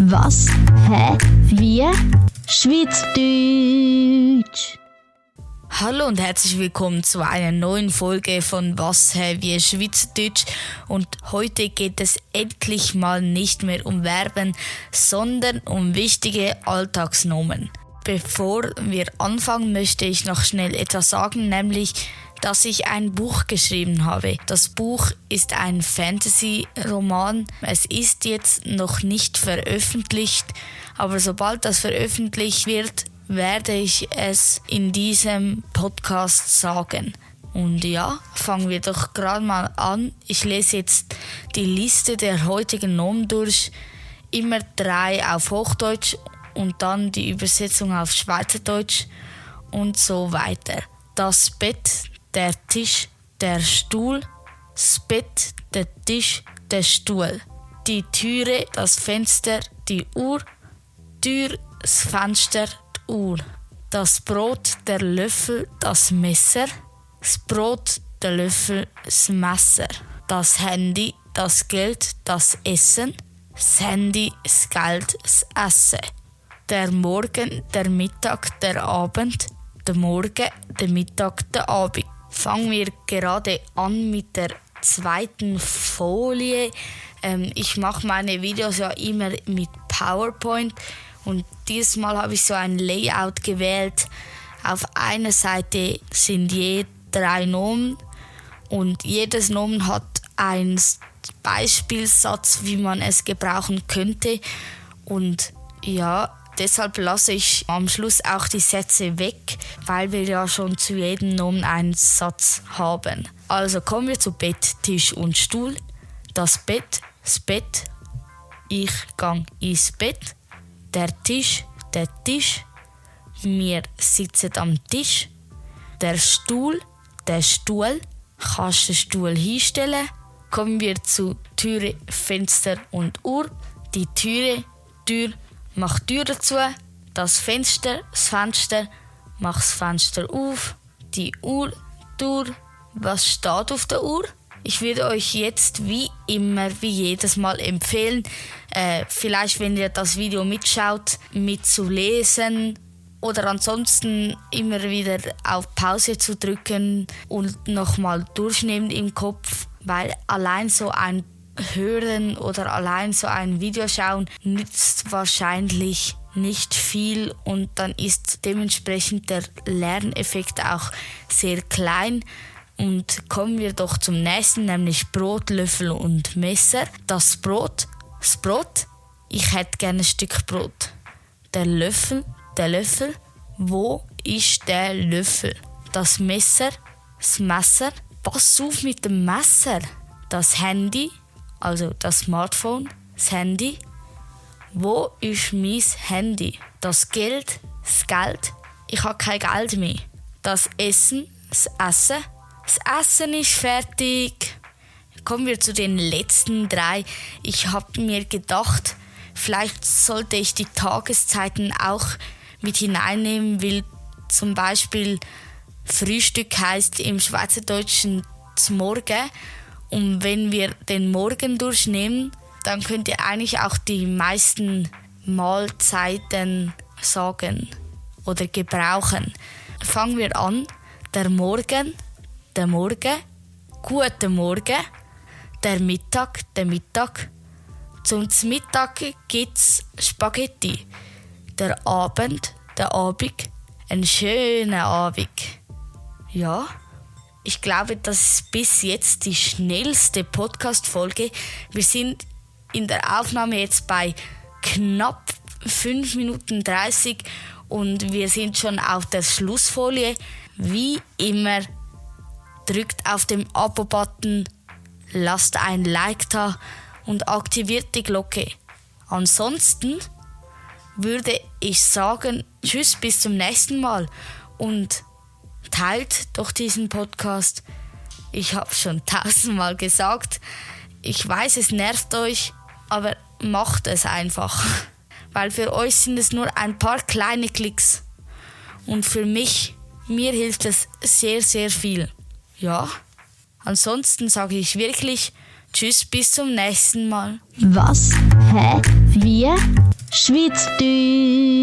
Was? Hä? Wie? Schweizerdeutsch. Hallo und herzlich willkommen zu einer neuen Folge von Was, hä, wie Schweizerdeutsch. Und heute geht es endlich mal nicht mehr um Verben, sondern um wichtige Alltagsnomen. Bevor wir anfangen, möchte ich noch schnell etwas sagen, nämlich, dass ich ein Buch geschrieben habe. Das Buch ist ein Fantasy-Roman. Es ist jetzt noch nicht veröffentlicht, aber sobald das veröffentlicht wird, werde ich es in diesem Podcast sagen. Und ja, fangen wir doch gerade mal an. Ich lese jetzt die Liste der heutigen Nomen durch. Immer 3 auf Hochdeutsch und dann die Übersetzung auf Schweizerdeutsch und so weiter. Das Bett, der Tisch, der Stuhl, das Bett, der Tisch, der Stuhl. Die Türe, das Fenster, die Uhr, Tür, das Fenster, die Uhr. Das Brot, der Löffel, das Messer, das Brot, der Löffel, das Messer. Das Handy, das Geld, das Essen, das Handy, das Geld, das Essen. Der Morgen, der Mittag, der Abend, der Morgen, der Mittag, der Abend. Fangen wir gerade an mit der zweiten Folie. Ich mache meine Videos ja immer mit PowerPoint und dieses Mal habe ich so ein Layout gewählt. Auf einer Seite sind je 3 Nomen und jedes Nomen hat einen Beispielsatz, wie man es gebrauchen könnte. Und ja, deshalb lasse ich am Schluss auch die Sätze weg, weil wir ja schon zu jedem Nomen einen Satz haben. Also kommen wir zu Bett, Tisch und Stuhl. Das Bett, ich gang ins Bett. Der Tisch, wir sitzen am Tisch. Der Stuhl, kannst den Stuhl hinstellen. Kommen wir zu Türe, Fenster und Uhr. Die Tür, mach Tür dazu. Das Fenster, mach das Fenster auf. Die Uhr, was steht auf der Uhr? Ich würde euch jetzt wie immer, wie jedes Mal empfehlen, vielleicht wenn ihr das Video mitschaut, mitzulesen oder ansonsten immer wieder auf Pause zu drücken und nochmal durchnehmen im Kopf, weil allein so ein Hören oder allein so ein Video schauen nützt wahrscheinlich nicht viel und dann ist dementsprechend der Lerneffekt auch sehr klein. Und kommen wir doch zum nächsten, nämlich Brot, Löffel und Messer. Das Brot, ich hätte gerne ein Stück Brot. Der Löffel, wo ist der Löffel? Das Messer, pass auf mit dem Messer. Das Handy, also das Smartphone, das Handy. Wo ist mein Handy? Das Geld, ich habe kein Geld mehr. Das Essen, das Essen ist fertig. Kommen wir zu den letzten 3. Ich habe mir gedacht, vielleicht sollte ich die Tageszeiten auch mit hineinnehmen, weil zum Beispiel Frühstück heißt im Schweizerdeutschen Morgen. Und wenn wir den Morgen durchnehmen, dann könnt ihr eigentlich auch die meisten Mahlzeiten sagen oder gebrauchen. Fangen wir an. Der Morgen, guten Morgen. Der Mittag. Zum Mittag gibt's Spaghetti. Der Abend, ein schöner Abend. Ja, ich glaube, das ist bis jetzt die schnellste Podcast-Folge. Wir sind in der Aufnahme jetzt bei knapp 5 Minuten 30 und wir sind schon auf der Schlussfolie. Wie immer, drückt auf den Abo-Button, lasst ein Like da und aktiviert die Glocke. Ansonsten würde ich sagen, tschüss, bis zum nächsten Mal und teilt doch diesen Podcast. Ich habe schon 1000-mal gesagt. Ich weiß, es nervt euch, aber macht es einfach. Weil für euch sind es nur ein paar kleine Klicks. Und für mir hilft es sehr, sehr viel. Ja, ansonsten sage ich wirklich tschüss, bis zum nächsten Mal. Was? Hä? Wir? Schweizerdeutsch.